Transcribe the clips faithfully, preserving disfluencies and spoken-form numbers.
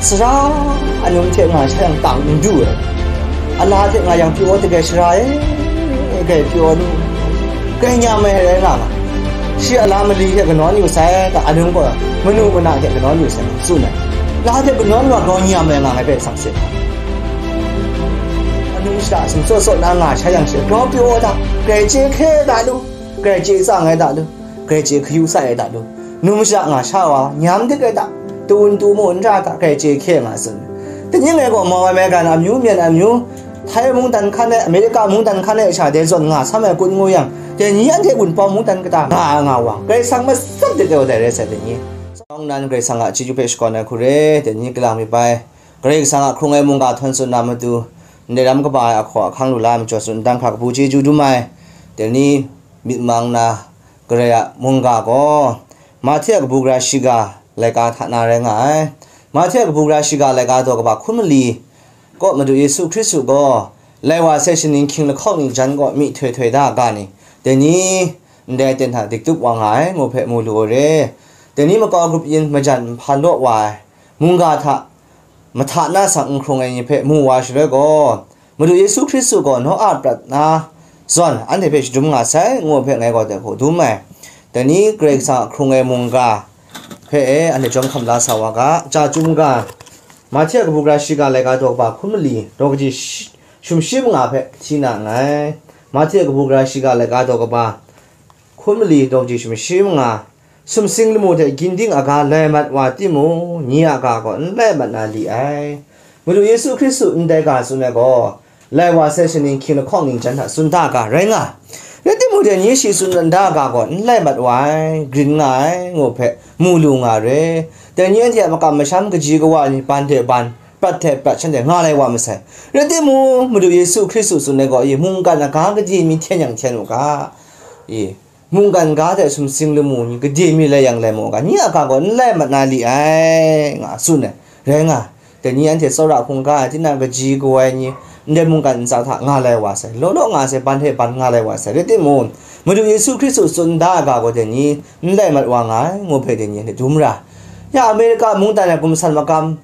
Sara anum hte nga sha yang tang n du ai. Ala hte nga yang pyaw ai, grai sara e, grai pyaw ai nu, grai nyam ai rai nga ma. Shi a la mali hte kanawn yu sai, ta anum gaw manu mana hte kanawn yu sai, tsun ai. La hte kanawn wa grau nyam ai nga ngai hpe sakse. Anum shada sum sawt sawt na nga sha yang shi grau pyaw ai ta, grai chye hkye ai ta lu, grai chye tsang ai ta lu, grai chye hkayu sai ai ta lu, num shada nga sha wa nyam dik ai ta, tu n tu mu n ra ta, grai chye hkye nga tsun. Tani ngai gaw mau ai American amyu, myen amyu, Thai mungdan hkan e, America mungdan hkan e sha de zawn nga sam ai kun ngu yang, dai ni anhte gunpawng mungdan kata nga ai nga wang, Karai Kasang matsat de tau dai rai sai, dai ni. Sawng nan Karai Kasang a chyeju hpe shakawn ai hku re, dai ni kalang myit bai, Karai Kasang a hkrung ai mungga htawn tsun na matu, ndai ram kaba ai ahkaw ahkang lu la ai majaw tsun dan hkra kabu chyeju dum ai, dai ni myit mang na, Karai a mungga gaw, Mahte a kabu gara shiga laika hta na rai nga ai. Mahte a kabu gara shiga laika daw kaba hkun mali kaw Madu Yesu Hkristu gaw, lai wa sai shaning hkying lahkawng ning jan kaw myihtoi htoi da ga ni, dai ni ndai aten hta diktup wa nga ai, ngu hpe mu lu ai re. Dai ni makau grup yin majan nhpa law wa ai mungga hta mahta na sang n hkrung ai ni hpe mu wa shaloi gaw, Madu Yesu Hkristu gaw naw a prat na zawn anhte hpe shadum nga sai, ngu ai hpe ngai gaw dai hku dum ai. Dai ni Karai Kasang a hkrung ai mungga hpe e anhte jawm hkam la sa wa ga, Chyum ga, Mahte a kabu gara shiga laika daw kaba hkun mali daw kaji shi- sumshi manga hpe hti na nngai. Mahte a kabu gara shiga laika daw kaba hkun mali daw kaji sumshi manga, sumsing lamu hte ginding aga lai mat wa timung, nye a ga gaw n lai mat na li ai. Madu Yesu Hkristu ndai ga tsun ai gaw, lai wa sai shaning hkying lahkawng ning jan hta tsun da ga rai nga. Rai timung, dai ni shi tsun da ga gaw n lai mat wa ai, grin nga ai, ngu hpe mu lu nga re. Dai ni anhte a makam masham kaji kawa ni ban hte ban, prat hte prat shanhte nga lai wa masai. Rai timung, Madu Yesu Hkristu tsun ai gaw, i, mungkan aga gade mi hten yang hten u ga, i, mungkan ga hte sumsing lamu ni gade mi lai yang lai mu ga, nye a ga gaw n lai mat na li ai, nga tsun ai. Rai nga, dai ni anhte tsawra hkungga ai, tinang kaji kawai ni, ndai mungkan ntsa hta nga lai wa sai, law law nga sai, ban hte ban nga lai wa sai. Rai timung, Madu Yesu Hkristu tsun da ai ga gaw dai ni n lai mat wa nga ai, ngu hpe dai ni anhte dum ra. Ya Amerika mungdan ai gumsan makam,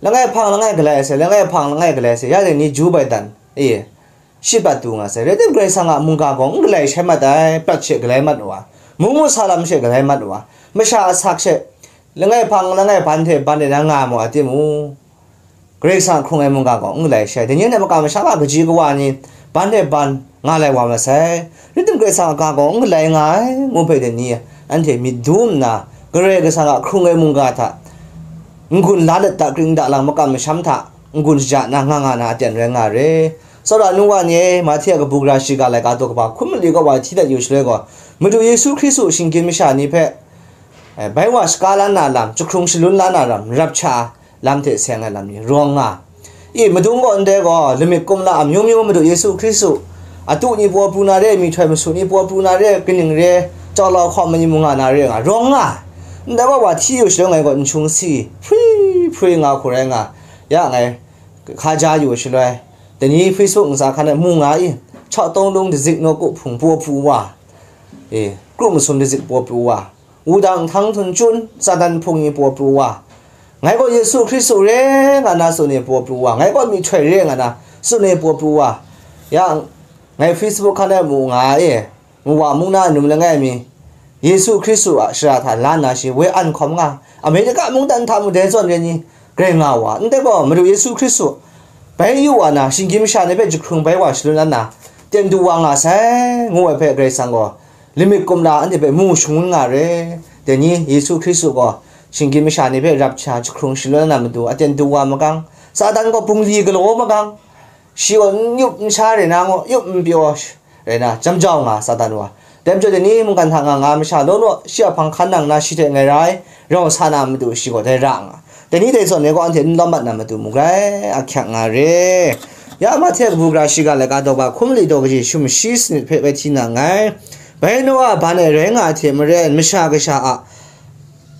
langai hpang langai galai sai, langai hpang langai galai sai, ya dai ni Joe Biden, e, shi prat du nga sai. Rai tim, Karai Kasang a mungga gaw n galai shai mat ai, prat she galai mat wa, mung mu sa lam she galai mat wa, masha asak she langai hpang langai ban hte ban de na nga mu a timung, Karai Kasang a hkrung ai mungga gaw n galai shai. Dai ni a makam masham a kaji kawa ni ban hte ban nga lai wa masai. Rai tim, Karai Kasang a ga gaw n galai nga ai, ngu hpe dai ni anhte myit dum nna, Karai Kasang a hkrung ai mungga hta n-gun la let da, kring da lang makam masham hta n-gun shaja na nga nga na aten rai nga re. Tsawra nu wa ni e, Mahte a kabu gara shiga laika daw kaba hkun mali kaw wa hti dat yu shaloi gaw, Madu Yesu Hkristu shinggyim masha ni hpe, eh, bai wa shaka la na lam, jahkrung shalun la na lam, rapture lam hte seng ai lam ni rawng nga. I, madung gaw ndai gaw, lamik kumla amyu myu Madu Yesu Hkristu, atu ni paw pru na re, myihtoi masu ni paw pru na re, kaning re, chawlau hkawm ai ni mung nga na re nga, rawng nga. Ndai gaw wa hti yu shaloi ngai gaw n hkyung si, hpri hpri nga hku rai nga, ya ngai hka ja yu shaloi, dai ni Facebook ntsa hkan e mu nga i, Chawtawng Lung Dazik Nawku Hpung paw pru wa, e, kru masum dazik paw pru wa, wudang htang htum chyun, Satan hpung ni paw pru wa, ngai gaw Yesu Hkristu re nga na tsun e paw pru wa, ngai gaw myihtoi re nga na tsun e paw pru wa, ya ngai Facebook hkan e mu nga e, Nwa mung na num langai mi, Yesu Hkristu a shara hta la nna shi woi an hkawm nga, Amerika mungdan hta mung dai zawn re ni grai nga wa, ndai gaw Madu Yesu Hkristu bai yu wa na, shinggyim masha ni hpe jahkrung bai wa shalun la nna, ten du wa nga sai, ngu ai hpe Karai Kasang gaw lamik kumla anhte hpe mu shangun nga re. Dai ni Yesu Hkristu gaw shinggyim masha ni hpe rapture jahkrung shalun la na matu, aten du wa magang, Satan gaw bungli galaw magang, shi gaw n yup n sha re na ngaw, yup n pyaw rai na, jam jau nga Satan wa. Dai majaw, dai ni mungkan hta nga nga masha law law, shi a hpang hkan nang na, shi hte ngai rai rau sa na matu, shi gaw dai ra nga. Dai ni dai zawn e gaw, anhte n lawm mat na matu, mung rai ahkyak nga re. Ya Mahte kabu gara shiga laika daw ba hkun mali daw kaji sumshi sanit hpe bai hti na nngai. Bai naw a ban e rai nga ai hte maren, Masha Kasha a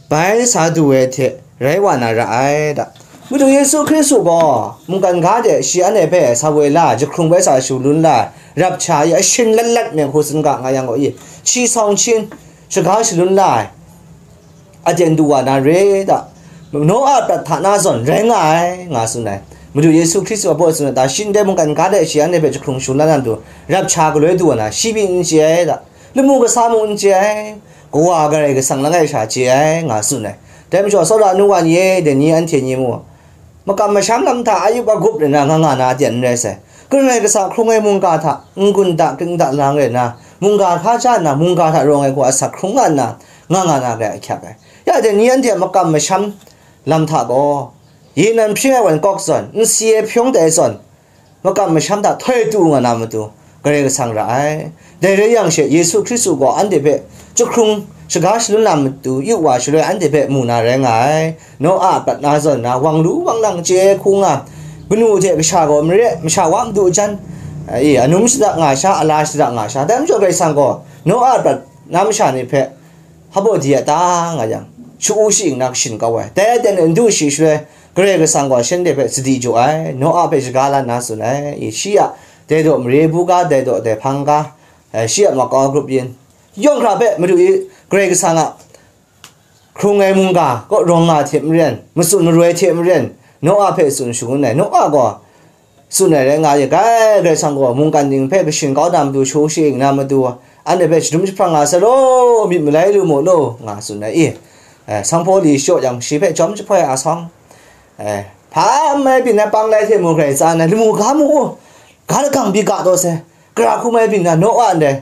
bai sa du ai hte rai wa na ra ai da. Madu Yesu Hkristu gaw mungkan ga de shi anhte hpe sa woi la, jahkrung bai sa shalun la, rapture i ashin lat lat me hku tsun ga nga yang gaw i, shi sawng hkyin shaga shalun la ai, aten du wa na re da. Noa prat hta na zawn rai nga ai, nga tsun ai. Madu Yesu Hkristu a baw tsun ai ta, shi ndai mungkan ga de shi anhte hpe jahkrung shangun la na matu, rap sha galoi du ai na, shi pyi n chye ai ta, lamu kasa mung n chye ai, Kawa Karai Kasang langai sha chye ai, nga tsun ai. Dai majaw, tsawra nu wa ni e, dai ni anhte ni mu, makam masham lam hta ayup agup rai na nga nga na aten n rai sai. Karai Kasang hkrung ai mungga hta, n-gun da, kring da lang rai na, mungga hkra ja nna, mungga hta rawng ai hku asak hkrung nga nna, nga nga na rai ahkyak ai. Ya dai ni anhte makam masham lam hta gaw, ye nan hpring ai wan kawk zawn, n si ai hpyawng tai zawn, makam masham hta htoi tu nga na matu, Karai Kasang ra ai. Dai rai yang she, Yesu Hkristu gaw anhte hpe jahkrung shaga shangun na matu, yu wa shaloi anhte hpe mu na rai nga ai. Noa a prat na zawn na, wang lu wang lang chye ai hku nga, kanu hte kasha gaw mare, masha wa madu jan, e, anum shada nga sha, ala shada nga sha, dai majaw Karai Kasang gaw Noa a prat na masha ni hpe, hpa baw di a ta nga yang, shu-u shu-ing na kashin kau ai. Dai aten e n du shi shaloi, Karai Kasang gaw shanhte hpe sadi jaw ai, Noa hpe shaga la nna tsun ai, i shi a dai daw mare bu ga, dai daw dai hpang ga, e, shi a makau grup yin, yawng hkra hpe Madu i Karai Kasang a hkrung ai mungga kaw rawng nga hte maren, matsun maroi hte maren, Noa hpe tsun shangun ai. Noa gaw tsun ai rai nga ye, kai, Karai Kasang gaw mungkan ning hpe kashin kau na matu, shu-u shu-ing na matu, anhte hpe shadum jahprang nga sai law, myit malai lu mu law, nga tsun ai i. E, sanghpaw li shaw yang shi hpe jawm jahpoi a sawng, e, hpa mai byin ai pang lai hte mu grai tsa nna, lamu ga mu u, ga lagang pyi ga taw sai, gara hku mai byin na Noa ndai,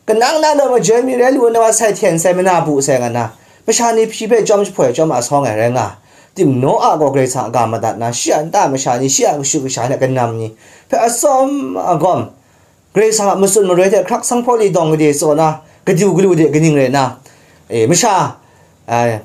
kanang na law majoi mi rai lu na wa sai hten sai mana bu sai nga na, masha ni hpyi hpe chyawm jahpoi chyawm a sawng ai rai nga. Tim Noa gaw Karai Kasang a ga madat na, shi a nta masha ni, shi a kashu kasha ni, kanam ni hpe atsawm agawm, Karai Kasang a matsun maroi hte hkrak sanghpaw li dawng gade tsaw na, kadu galu de kaning rai na, e, masha, e,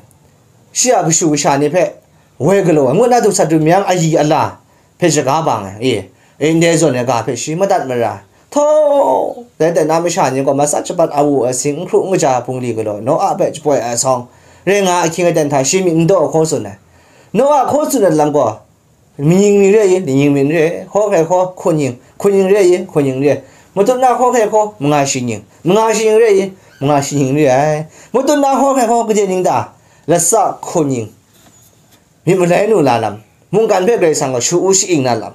shi a kashu kasha ni hpe woi galaw ai, ngut na du sat du myang ayi ala hpe shaga bang ai, e, e, ndai zawn ai ga hpe shi madat mara. Htaw, dai dai na masha ni gaw matsat shabat awu asing, n hkru n kaja bungli galaw, Noa hpe jahpoi ai asawng, rai nga ahkying aten hta shi myit n daw hkaw tsun ai. Noa hkaw tsun ai lam gaw, ning ni re i, ning myit n re, hkaw hkrai hkaw, hkuning, hkuning re i, hkuning re, matut na hkaw hkrai hkaw, manga shining, manga shining re i, manga shining re ai, matut na hkaw hkrai hkaw, gade ning ta, latsa hkuning, myit malai nu la lam, mungkan hpe Karai Kasang gaw shu-u shu-ing na lam,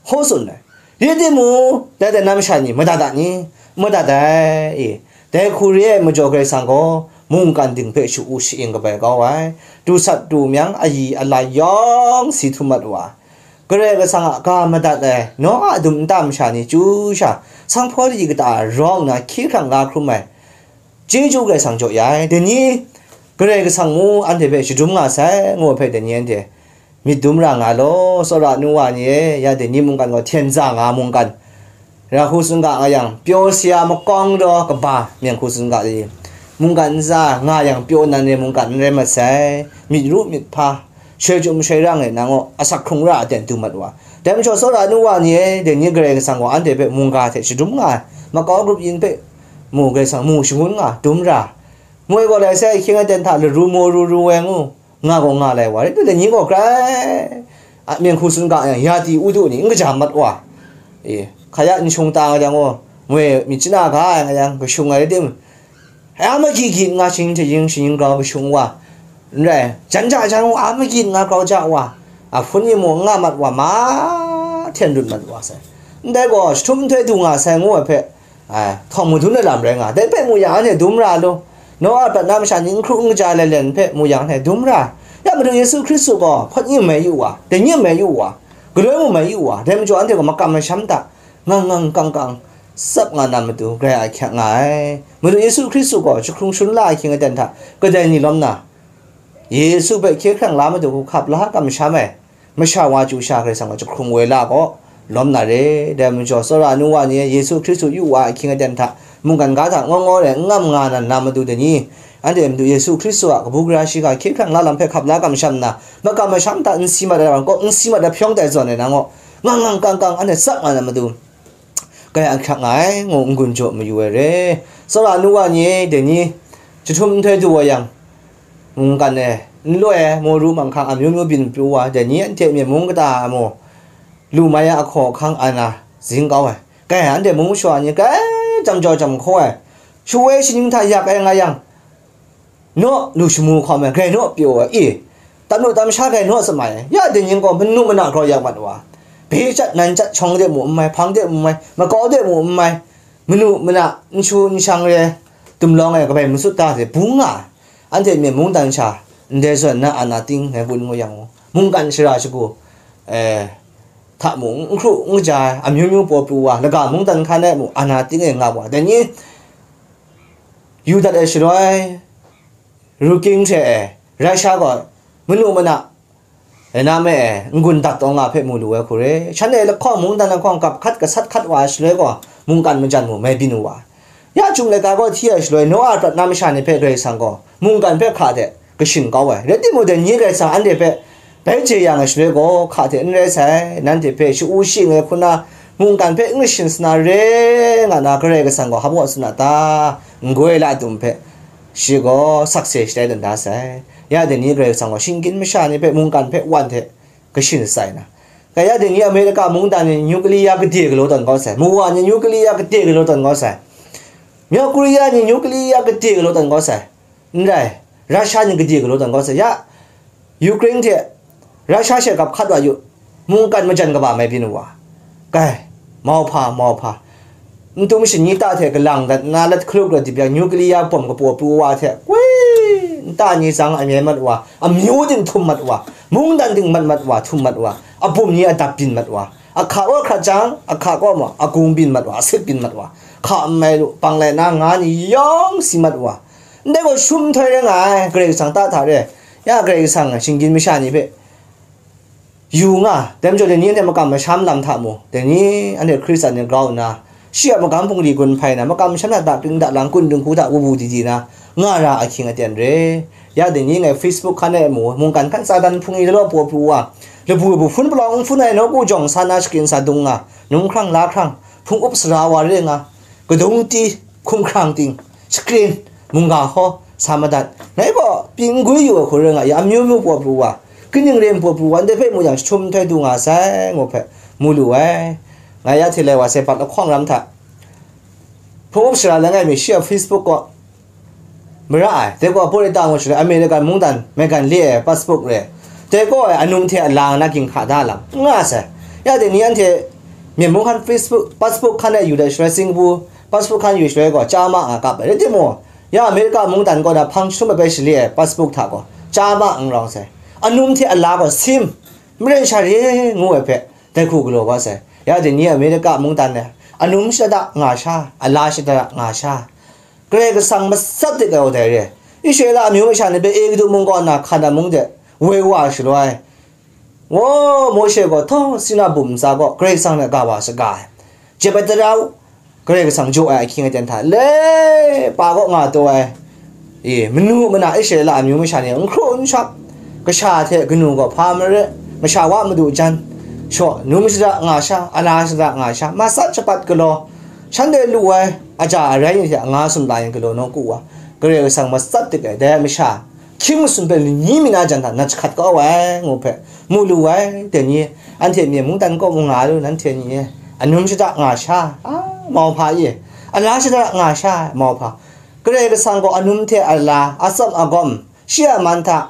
hkaw tsun ai. Rai timung, dai dai na masha ni madat a ni? Madat ai, e, dai hku re ai majaw Karai Kasang gaw mungkan ding hpe shu-u shu-ing kabai kau ai, du sat du myang ayi ala yawng si htum mat wa, Karai Kasang a ga madat ai Noa a dum nta masha ni chyu sha, sanghpaw li kata rawng nna hkye hkrang la hkrum ai, chyeju Karai Kasang jaw ya ai. Dai ni Karai Kasang mu anhte hpe shadum nga sai, ngu ai hpe dai ni anhte myit dum ra nga law, tsawra nu wa ni e, ya dai ni mungkan gaw hten za nga mungkan, ra hku tsun ga nga yang, pyaw sara makawng daw kaba, myen hku tsun ga i, mungkan ntsa nga yang, pyaw nan re mungkan n rai mat sai, myit ru myit hpa, shoi chyum shoi rang e, nang gaw asak hkrung ra aten du mat wa. Dai majaw, tsawra nu wa ni e, dai ni Karai Kasang gaw anhte hpe mungga hte shadum nga ai, makau grup yin hpe mu Karai Kasang mu shangun nga, dum ra, moi gaw lai sai ahkying aten hta laru maw ru ru ai ngu, nga gaw nga lai wa rai, dai ni gaw grai a, myen hku tsun ga yang, ya ti u du ni n kaja mat wa, e, hkaya n shung ta nga jang gaw, moi myit chana ga ai nga yang, kashung ai rai tim, a magyi gyi nga shing hte yin, shing yin grau kashung wa, n rai, jan ja jan wa, a magyi nga grau ja wa, a hpun ni mung n nga mat wa, ma hten rut mat wa sai. Ndai gaw, jahtum nhtoi du nga sai ngu ai hpe, ai, htawng madun ai lam rai nga, dai hpe mu yang, anhte dum ra law, Noa a prat na masha ni n hkru n kaja ai lalen hpe mu yang, anhte dum ra. Ya Madu Yesu Hkristu gaw hpawt yin mai yu wa, dai yin mai yu wa, galoi mu mai yu wa, dai majaw anhte gaw makam masham hta ngang ngang kang kang tsap nga na matu, grai ahkyak nga ai. Madu Yesu Hkristu gaw jahkrung shangun la ahkying aten hta kadai ni lawm na, Yesu hpe hkye hkrang la matu hku hkap la kamsham ai, masha wa chyu sha Karai Kasang gaw jahkrung woi la gaw, lawm na re. Dai majaw, tsawra nu wa ni e Yesu Hkristu yu wa ahkying aten hta, mungkan ga hta ngaw ngaw re n ngam nga na, na matu dai ni, anhte Madu Yesu Hkristu a kabu gara shiga hkye hkrang la lam hpe hkap la kamsham nna, makam masham hta n si mat ai lam gaw, n si mat ai hpyawng tai zawn ai nang gaw, ngang ngang kang kang anhte tsap nga na matu, grai ahkyak nga ai, ngu n-gun jaw mayu ai re. Tsawra nu wa ni e, dai ni jahtum nhtoi du wa yang, mungkan e n loi ai, maw ru manghkang amyu myu byin pru wa, dai ni anhte myen mung kata a maw, lu mai a ahkaw ahkang a na zing kau ai. Grai anhte mung masha ni grai jam jau jam hkaw ai, shu woi shaning hta yak ai nga yang, naw lu shamu hkawm ai, grai naw pyaw ai, i, tam lu tam sha gai naw samai, ya dai ni gaw manu mana grau ya mat wa, bye chyat nan chyat shawng de mu n mai, hpang de mu n mai, makau de mu n mai, manu mana n shu n shang re, tumlawng ai kabai masut ta hte bung nga ai. Anhte myen mungdan sha ndai zawn na ana ting ngai bun ngu yang, mungkan shara shagu, eh, hta mung n hkru n kaja ai, amyu myu paw pru wa, laga mungdan hkan e mung ana ting e nga wa, dai ni yu dat ai shaloi, Ukraine hte e, Russia gaw manu mana, e, na me e, n-gun dat taw nga hpe mu lu ai hku re. Shanhte lahkawng mungdan lahkawng kap hkat gasat hkat wa ai shaloi gaw, mungkan majan mu mai byin wa ai. Ya chyum laika gaw hti ai shaloi, Noa a prat na masha ni hpe Karai Kasang gaw mungkan hpe hka hte kashin kau ai. Rai timung, dai ni Karai Kasang anhte hpe bai je yang ai shaloi gaw, hka hte n rai sai, nanhte hpe sha-u shing ai hku na, mungkan hpe n kashin sana re nga na, Karai Kasang gaw hpa maw sana ta? N-goi la dum hpe shi gaw sakse shatai dan da sai. Ya dai ni Karai Kasang gaw shinggyim masha ni hpe mungkan hpe wan hte kashin sai na. Kaya dai ni Amerika mungdan ni nuclear gade galaw tawn kau sai, Muwa ni nuclear gade galaw tawn kau sai, North Korea ni nuclear gade galaw tawn kau sai, n rai, Russia ni gade galaw tawn kau sai, ya Ukraine hte Russia she gap hkat wa yu, mungkan majan kaba mai byin wa. Kai, mauhpa, mauhpa. N tum shinyi ta hte galang dat nna, lat hkaluk lat dip yang, nuclear bom kapaw pru wa hte, gwi, nta ni tsang amyai mat wa, amyu ting htum mat wa, mungdan ting mat mat wa, htum mat wa, abum ni adap byin mat wa, ahka kaw hkrat jang, ahka kaw ma, agung byin mat wa, asit byin mat wa, hka n mai lu, pang lai na nga ni yawng si mat wa. Ndai gaw shum nhtoi rai nga ai, Karai Kasang ta hta re. Ya Karai Kasang shinggyim masha ni hpe yu nga, dai majaw dai ni anhte makam masham lam hta mu, dai ni anhte Hkristan ni grau nna, shi a magam hpung di gun hpai na, makam masham hta dakring dalang, kun dinghku hta wubu di di na, nga ra ahkying aten re. Ya dai ni ngai Facebook hkan e mu, mungkan hkan Satan hpung ni lalaw paw pru wa, labu labu hpun palawng n hpun ai nawku jawng sa na shakrin sa dung nga, num hkrang la hkrang, hpung up sara wa re nga, kadung ti, hkum hkrang ting, shakrin, mungga hkaw, sa madat. Ngai gaw pyi n gwi yu ai hku rai nga, ya amyu myu paw pru wa, kaning ren paw pru wa, ndai hpe mu yang, jahtum nhtoi du nga sai, ngu hpe mu lu ai. Ngai ya hte lai wa sai, bat lahkawng ram hta, hpung up sara langai mi shi a Facebook kaw mara ai, dai gaw Florida ngu shaloi American mungdan maigan le ai passport re, dai gaw ai anum hte ala na ginhka da lam n nga sai. Ya dai ni anhte myen mung hkan Facebook, passport hkan e yu dai shaloi, Singapore passport hkan yu shaloi gaw, chama nga kap ai. Rai timung, ya America mungdan kaw na hpang jahtum ai bai shali ai passport hta gaw, chama n rawng sai. Anum hte ala gaw sim, maren sha re ngu ai hpe, dai hku galaw kau sai. Ya dai ni America mungdan e, anum shada nga sha, ala shada nga sha, Karai Kasang matsat dik ai wa dai re. Israela amyu masha ni hpe Egutu mung kaw na Hkanan mung de woi wa shaloi, Wa, Mawshe gaw htaw Sina bum ntsa kaw Karai Kasang hte ga wa saga ai. Jep ai tara u, Karai Kasang jaw ai ahkying aten hta le pa kaw nga taw ai. E, manu mana Israela amyu masha ni n hkraw n shap, kasha hte kanu gaw hpa marai, masha wa madu jan, shaw, num shada nga sha, ala shada nga sha, matsat shapat galaw, shanhte lu ai aja arai ni hte anga sumla yin galaw nawku wa, Karai Kasang matsat dik ai dai masha, hkying masum hpe lani mi na jan hta nat jahkrat kau ai, ngu hpe mu lu ai. Dai ni, anhte myen mungdan kaw mu nga lu, nanhte ni, anum shada nga sha, a, mauhpa e, ala shada nga sha, mauhpa, Karai Kasang gaw anum hte ala, atsam agawm, shi a man hta,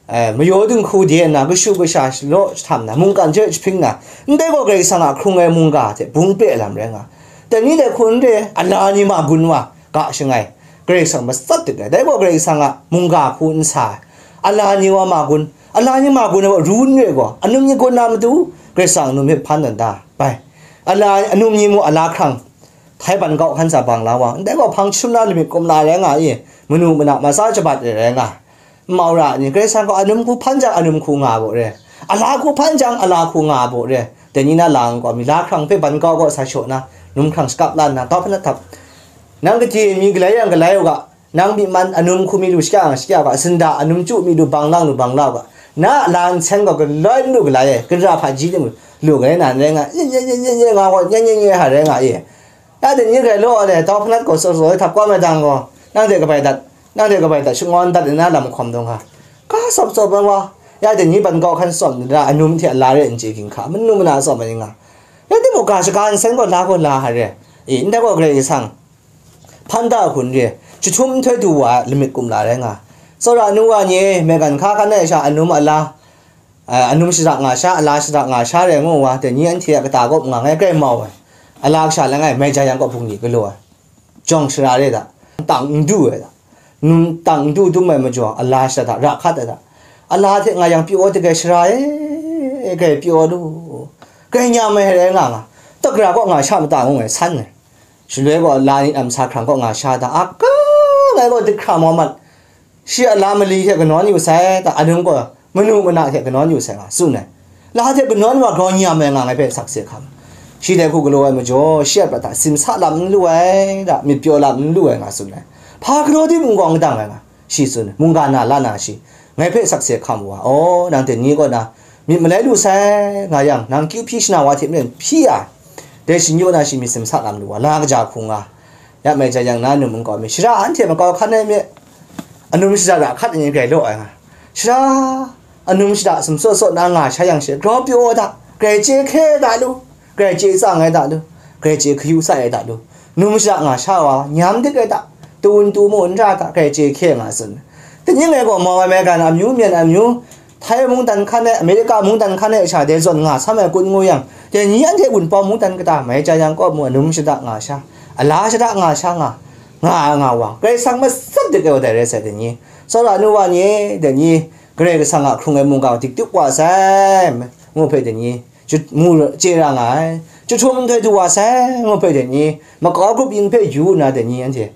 eh, mayaw dinghku de nna, kashu kasha shalaw jahtam na, mungkan hte jahpring na, ndai gaw Karai Kasang a hkrung ai mungga hte bung pe ai lam rai nga. Dai ni dai hku n re, ala ni ma gun wa, ga shangai, Karai Kasang matsat dik ai. Dai gaw Karai Kasang a mungga hku n sa ai. Ala ni wa ma gun, ala ni ma gun ai wa ru n re gaw, anum ni gun na matu, Karai Kasang anum hpe hpan tawn da, bai. Ala, anum ni mu ala hkrang, Thai ban kau hkan sa bang la wa, ndai gaw hpang jahtum na lamik kumla rai nga i, manu mana matsa shabat re rai nga. Nmau ra ni, Karai Kasang gaw anum hku hpan jang anum hku nga baw re, ala hku hpan jang ala hku nga baw re. Dai ni na lang gaw, mi la hkrang hpe ban kau kaw sa shaw na, num hkrang shakap la nna, tau hpanat htap, nang kaji mi galai yang galai u ga, nang myi man anum hku mi lu shakya nga shakya u ga, sinda anum chyu mi lu bang lang lu bang la u ga, na a la nsen gaw galoi n lu galai e, gara hpaji tim lu galai na rai nga, nye nye nye nye nye nga gaw, nye nye nye ha rai nga e. Ya dai ni rai law ai le, tau hpanat gaw tsaw tsaw e htap kau ai majaw gaw, nang de kabai dat, nang de kabai dat, shangawn dat ai na lam hkawm dawng ga, ga tsawp tsawp ai wa, ya dai ni ban kau hkan tsawm ni ra, anum hte ala re n chye ginhka, manu mana tsawm ai ni nga. Rai timung, ga shaga nsen gaw la gaw la ha re. E, ndai gaw Karai Kasang hpan da hku n re, jahtum nhtoi du wa ai lamik kumla rai nga. Tsawra nu wa ni e, maigan hka hkan ai sha anum ala, eh, anum shada nga sha, ala shada nga sha rai ngu wa, dai ni anhte a kata kaw nga ngai grai mau ai. Ala kasha langai, mai ja yang kaw bungli galaw ai. Jawng shara re da, tang n du ai da. Num tang n du dum ai majaw, ala shada hta, ra hkat ai da. Ala hte nga yang pyaw de grai shara e, grai pyaw lu. Grai nyam ai rai nga nga. Takra kaw nga sha mata ngu ngai san ai. Shaloi gaw la ni namsa hkrang kaw nga sha da, a ka ngai gaw dihkra mau mat. Shi a la mali hte kanawn yu sai, ta anung gaw manu mana hte kanawn yu sai nga tsun ai. La hte kanawn wa grau nyam ai nga ngai hpe sakse hkam. Shi dai hku galaw ai majaw, shi a prat hta simsa lam n lu ai, ta myit pyaw lam n lu ai nga tsun ai. Hpa galaw di mung gaw n dang ai nga, shi tsun ai. Mungga na la na shi, ngai hpe sakse hkam wa, aw, nang dai ni kaw na myit malai lu sai nga yang, nang kyu hpyi shana wa hte maren hpyi ai. Dai shi n yaw na shi myit simsa lam lu wa, la kaja hku nga. Ya mai jang yang na num nkau mi, shara anhte makau hkan ai mi, anum shada ra hkat ai ni grai law ai nga. Shara anum shada sumsaw saw na nga sha yang she, grau pyaw ai da, grai chye hkye ai da lu, grai chye tsang ai da lu, grai chye hkayu sai ai da lu, num shada nga sha wa, nyam dik ai da, tu n tu mu n ra da, grai chye hkye nga tsun. Kaning ngai gaw mau ai maigan amyu myen amyu, Thai mungdan hkan e, Amerika mungdan hkan e sha de zawn nga sam ai kun ngu yang, dai ni anhte Wunpawng mungdan kata mai ja yang kaw mu anum shada nga sha, ala shada nga sha nga, nga ai nga wa, Karai Kasang matsat dik ai wa dai rai sai dai ni. Tsawra nu wa ni e, dai ni, Karai Kasang a hkrung ai mungga dik tup wa sai, ngu hpe dai ni, chye ra nga ai. Chyahtum nhtoi du wa sai, ngu hpe dai ni, makau grup yin hpe yu nna dai ni anhte,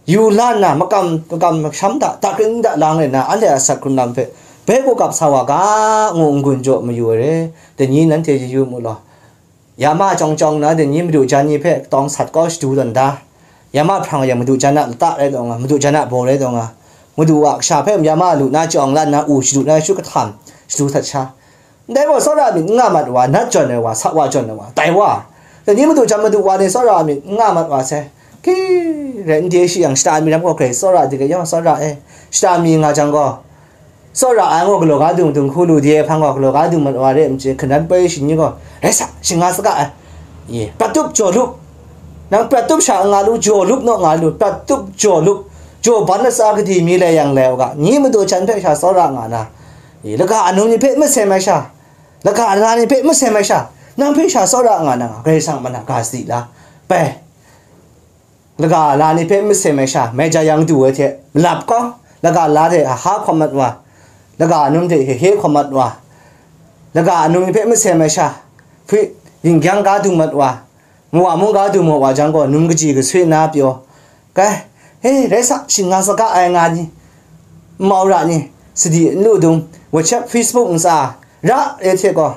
yu la nna, makam, makam masham hta, dakring dalang rai nna, anhte a asak hkrung lam hpe bai gap sa wa ga, ngu n-gun jaw mayu ai re. Dai ni nanhte yu yu mu law. Ya ma chyawng chyawng na, dai ni madu jan ni hpe katawng sat kau shadu tawn da. Ya ma hprang yang madu jan a lata rai taw nga, madu jan a baw rai taw nga, madu a kasha hpe ya ma lu na chyawng la nna, u shadu na shu kahtam shadu htat sha. Ndai gaw tsawra myit n nga mat wa, nat jawn ai wa, sa wa jawn ai wa, tai wa. Dai ni madu jan madu wa ni tsawra myit n nga mat wa sai. Ki, rai n de shi yang, shata mi ram gaw grai tsawra de ga yawng tsawra e. Shata mi nga jang gaw, tsawra ai gaw galaw ga dung dung hku lu de ai hpang gaw galaw ga dung mat wa re, mchyi hkanan poi shi ni gaw, rai sa, shi nga saga ai. Ye, prat tup jaw lup. Nang prat tup sha nga lu, jaw lup naw nga lu, prat tup jaw lup. Jaw ban latsa gadi mi lai yang lai u ga, ni madu jan hpe sha tsawra nga na. E, laga anum ni hpe masem ai sha, laga ala ni hpe masem ai sha, nang hpe sha tsawra nga na nga, Karai Kasang a man na ga sadi la, bai. Laga ala ni hpe masem ai sha, mai ja yang du ai hte malap kau, laga ala hte aha hkawm mat wa, laga anum hte hehe hkawm mat wa, laga anum ni hpe masem ai sha, hpri, yin gyang ga du mat wa, mawa mungga du maw wa jang gaw, num kaji kaswi na pyaw, kai, he, rai sa, shing nga saga ai nga ni, nmau ra ni, sadi n lu dung, WhatsApp, Facebook ntsa, ra re hte gaw,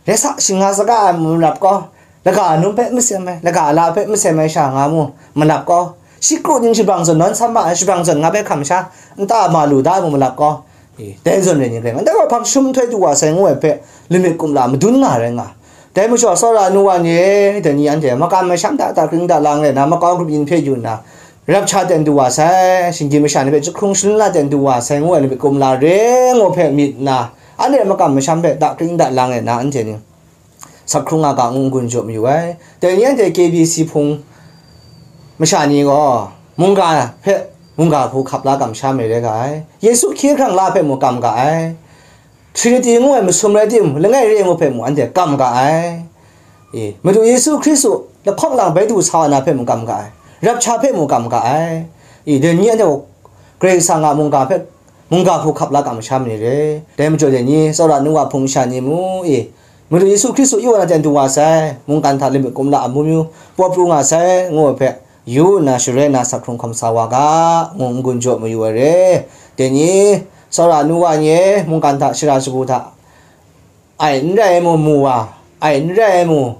rai sa, shing nga saga ai malap kau, laga anum hpe masem ai, laga ala hpe masem ai sha nga mu, malap kau, shi kru ning shabrang zawn nawn san ma ai, shabrang zawn nga hpe hkam sha, nta ma lu da mu, malap kau, E, dai zawn rai ni rai nga, ndai wa hpang shum nhtoi du wa sai ngu ai hpe, lamik kumla madun nga rai nga. Dai majaw, tsawra nu wa ni e, dai ni anhte makam masham hta dakring dalang rai nna, makau grup yin hpe yu nna, rap sha ten du wa sai, shinggyim masha ni hpe jahkrung shalun la ten du wa sai ngu ai lamik kumla re ngu hpe myit nna, anhte makam masham hpe dakring dalang rai nna, anhte ni, sak hkrung nga ga ngu n-gun jaw mayu ai. Dai ni anhte K B C hpung masha ni gaw, mungga hpe, mungga hku hkap la kamsham ai rai ga ai. Yesu hkye hkrang la hpe mu kam ga ai. Trinity ngu ai masum rai timung, langai re ngu hpe mu anhte kam ga ai. E, Madu Yesu Hkristu lahkawng lang bai du sa wa na hpe mu kam ga ai. Rap sha hpe mu kam ga ai. E, dai ni anhte gaw Karai Kasang a mungga hpe mungga hku hkap la kamsham ni re. Dai majaw dai ni, tsawra nu wa hpung masha ni mu e, Madu Yesu Hkristu i wa na ten du wa sai, mungkan hta lamik kumla a mu myu paw pru nga sai, ngu ai hpe, yu nna sharai nna sak hkrung hkawm sa wa ga, ngu n-gun jaw mayu ai re. Dai ni, tsawra nu wa ni e, mungkan hta shara shagu hta, ai n rai ai mu mu wa, ai n rai ai mu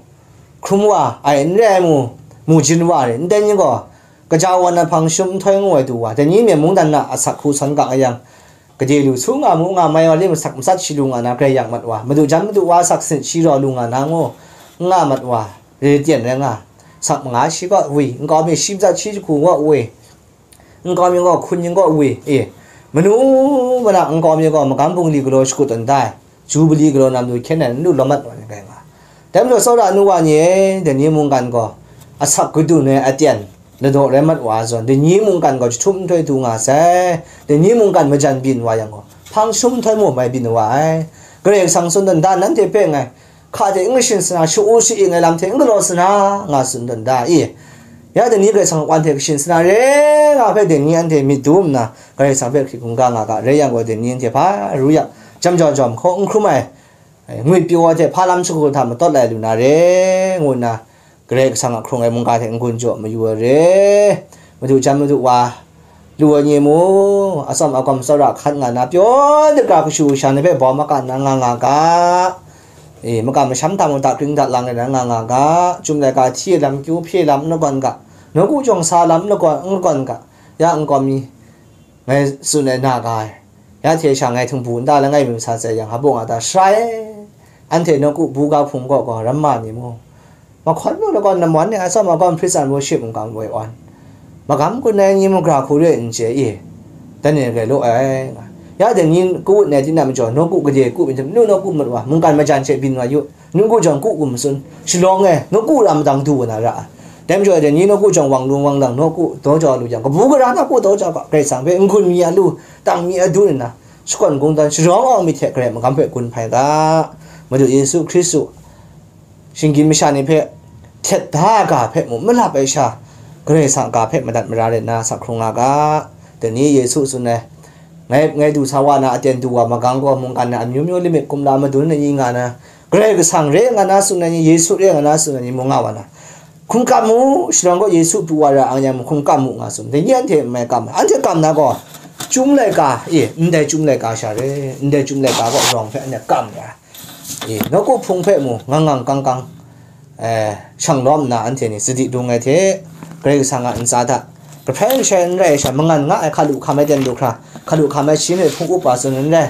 hkrum wa, ai n rai ai mu mu jin wa re, ndai ni gaw, kaja wan ai hpang shum nhtoi ngu ai du wa, dai ni myen mungdan na asak hku sawn ga yang, gade lu su nga mu nga mai wa le masak matsat shi lu nga na grai yang mat wa, madu jan madu wa asak sin shi raw lu nga na ngu, n nga mat wa, re tyen rai nga, sak manga shi kaw wi, nkau mi shi matsat shi jahku kaw wi, nkau mi gaw hkun ning kaw wi, e, manu mana nkau mi gaw magam bungli galaw shakut tawn da ai, Jubili galaw nam du hkyen ai n lu lawm mat wa ni rai nga. Dai majaw, tsawra nu wa ni e, dai ni mungkan gaw asak gadun ai aten, ladaw rai mat wa ai zawn, dai ni mungkan gaw jahtum nhtoi du nga sai. Dai ni mungkan majan byin wa yang gaw, hpang jahtum nhtoi mung mai byin wa ai. Karai Kasang tsun dan da nanhte hpe ngai hka hte n kashin sara, sha-u sha-i ai lam hte n galaw sara, nga tsun dan da i. Ya dai ni Karai Kasang a wan hte kashin sara re nga hpe, dai ni anhte myit dum nna, Karai Kasang hpe hkrit hkungga nga ga, rai yang gaw, dai ni anhte hpa ru yang, jam jau jau mahkaw n hkrum ai, ngwit pyaw ai hte hpa lam shagu hta matawt lai lu na re, ngu nna, Karai Kasang a hkrung ai mungga hte n-gun jaw mayu ai re. Madu jan madu wa lu ai ni mu, atsawm agawm tsawra hkan nga na, pyaw dagra kashu kasha ni hpe bawm makan na nga nga ga, e, makam masham hta mung dakring dalang rai na nga nga ga, Chyum laika hti ai lam kyu hpye lam n lagawn ga, nawku jawng sa lam n lagawn, n lagawn ga, ya nkau mi ngai tsun ai na ga ai. Ya hte sha ngai htingbu nta langai mi masat sai yang, hpa nga ta shara e, anhte nawku buga hpung kaw gaw ramma ni mu, mahkawn mu lagawn, namawn ni atsawm agawm hprit tsan worship mungkan woi awn, magam gun ai ni mu, gara hku re n chye i, dan e rai law ai nga. Ya dai ni kawut nai tinang majaw, nawku gade ku myit hte manu nawku mat wa, mungkan majan hte byin wa yu, nawku jawng ku gun matsun, shalawng e nawku ra madang du wa na ra ai. Dai majaw dai ni nawku jawng wang lung wang lang nawku daw jau lu yang, kabu gara nawku daw jau ga, Karai Kasang hpe n-gun mi a lu, tang mi a dun nna, shakawn kungdawn sharawng awng myit hte Karai magam hpe gun hpai ga. Madu Yesu Hkristu shinggyim masha ni hpe htet da ai ga hpe mung malap ai sha, Karai Kasang ga hpe madat mara rai nna sa hkrung nga ga. Dai ni Yesu tsun ai, ngai, ngai du sa wa na, aten du wa magang gaw, mungkan na amyu myu limit kumla madun na ni nga na, Karai Kasang re nga na tsun ai ni, Yesu re nga na tsun ai ni mung nga wa na, hkungkam mu, shalawng gaw Yesu pru wa ra ang yang mung hkungkam mu nga tsun. Dai ni anhte n mai kam ai. Anhte kam na gaw, Chyum laika, e, ndai Chyum laika sha re, ndai Chyum laika gaw rawng hpe anhte kam ra. E, nawku hpung hpe mu, ngang ngang kang kang, e, shang lawm nna anhte ni sadi dung ai hte, Karai Kasang a ntsa hta, kahprai kashai n rai ai sha, mangan nga ai hka lu hkam ai ten du hkra, hka lu hkam ai shi hpe hpung up wa tsun n rai.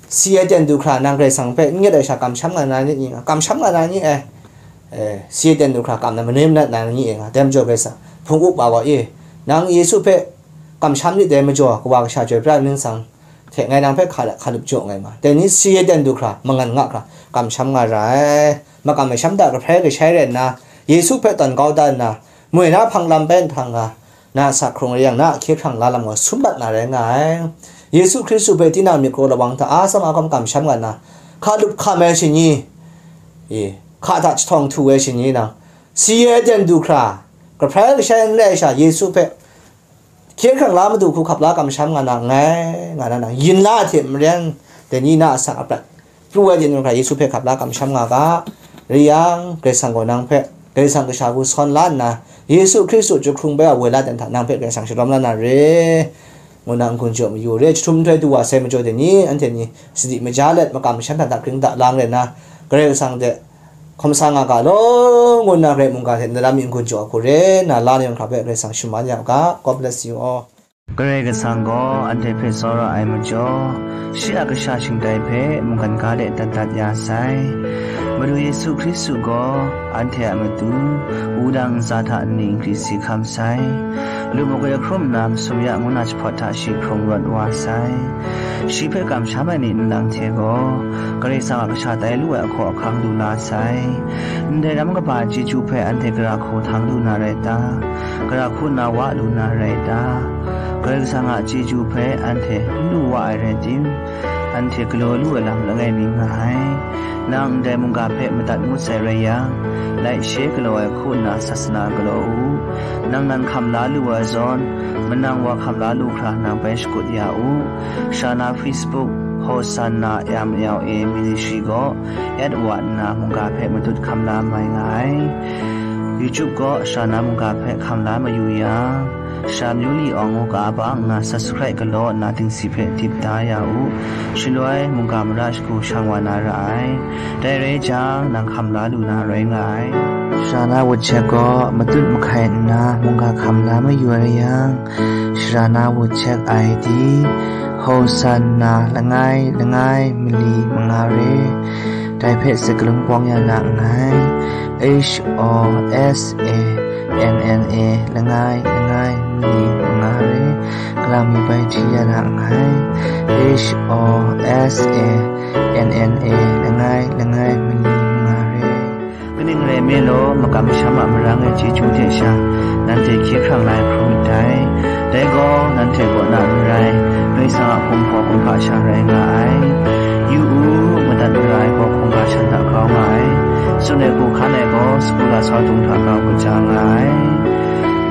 Si ai ten du hkra, nang Karai Kasang hpe n ngut ai sha, kamsham nga na ni nga, kamsham nga na ni ai. E, si ai ten du hkra, kam na manoi manat na ni nga, dai majaw Karai Kasang hpung up wa gaw, e, nang Yesu hpe kamsham lit dai majaw, Kawa Kasha Chyoi Pra ai ningsang hte ngai nang hpe hka, hka lup jaw nngai nga. Dai ni si ai ten du hkra, mangan nga hkra, kamsham nga ra ai. Makam masham hta kahprai kashai rai nna, Yesu hpe tawn kau dat nna, moi na hpang lam pen hpang nga, na a sa hkrung rai yang, na a hkye hkrang la lam gaw sum bat na rai nga ai. Yesu Hkristu hpe tinang myit kraw lawang hta a tsam a hkawm kamsham nga nna, hka lup hkam ai shani, e, hka hta jahtawng htu ai shani nang, si ai ten du hkra, kahprai kashai n rai sha, Yesu hpe hkye hkrang la madu hku hkap la kamsham nga na nngai, nga na nang yin la ai hte maren, dai ni na a sa a prat pru ai ten du hkra Yesu hpe hkap la kamsham nga ga. Rai yang, Karai Kasang gaw nang hpe, Karai Kasang Kasha hku sawn la nna, Yesu Hkristu chyum hkrung bai a woi la dan hta nang hpe Karai Kasang shalawm la na re, ngu na n-gun jaw mayu re. Jahtum nhtoi du wa sai majaw dai ni, anhte ni sadi maja let, makam masham hta dakring dalang rai nna, Karai Kasang hte hkawm sa nga ga law, ngu nna Karai mungga hte ndaram mi n-gun jaw ai hku re nna, la ni yawng hkra hpe Karai Kasang shaman ya u ga. God bless you all. Karai Kasang gaw anhte hpe tsawra ai majaw, shi a kasha shingtai hpe mungkan ga de dat dat ya sai. Madu Yesu Hkristu gaw anhte a matu wudang ntsa hta nni nkri si hkam sai. Lu magwi hkrum nna masum ya ngu na jahpawt hta shi hkrung rawt wa sai. Shi hpe kamsham ai ni nlang hte gaw, Karai Kasang a kasha tai lu ai ahkaw ahkang lu la sai. Ndai ram kaba chyeju hpe anhte gara hku htang lu na rai ta? Gara hku na wa lu na rai ta? Karai Kasang a chyeju hpe anhte n lu wa ai rai tim, anhte galaw lu ai lam langai mi nga ai. Nang ndai mungga hpe madat ngut sai rai yang, like, share galaw ai hku nna sasana galaw u. Nang nan hkam la lu ai zawn, manang wa hkam la lu hkra nang bai shakut ya u. Sha na Facebook, Hosanna M L A Ministry gaw, at wa nna mungga hpe matut hkam la mai nga ai. YouTube gaw sha na mungga hpe hkam la mayu yang, Sha Myu Li Awng ngu ga bang nna subscribe galaw nna dingsi hpe dip da ya u. Shaloi mungga mara shagu shang wa na ra ai. Dai rai jang, nang hkam la lu na rai nga ai. Sha na WhatsApp gaw matut mahkai nna mungga hkam la mayu ai yang, Sha na WhatsApp I D, Hosanna langai langai mali manga re. Dai hpe sakalun pawng ya na nngai. H O S A N N A langai langai mali manga re. Kalang mi bai hti ya na nngai. H O S A N N A langai langai mali manga re. Kaning rai nme Law, makam masham a marang e chyeju hte sha, nanhte hkye hkrang lai hkrum myit dai. Dai gaw, nanhte kaw na n rai, Karai Kasang a kumhpaw kumhpa sha rai nga ai. Yu u, madat mara ai gaw hkungga shan hta grau nga ai. Tsun ai hku hkan ai gaw, sagu lasau dung hta grau kaja nga ai.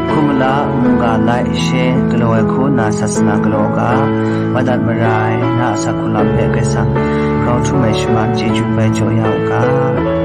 Hkum mala, mungga lai, she, galaw ai hku nna sasana galaw u ga, madat mara ai, na a asak hku lam hpe Karai Kasang grau htum ai shaman chyeju bai jaw ya u ga.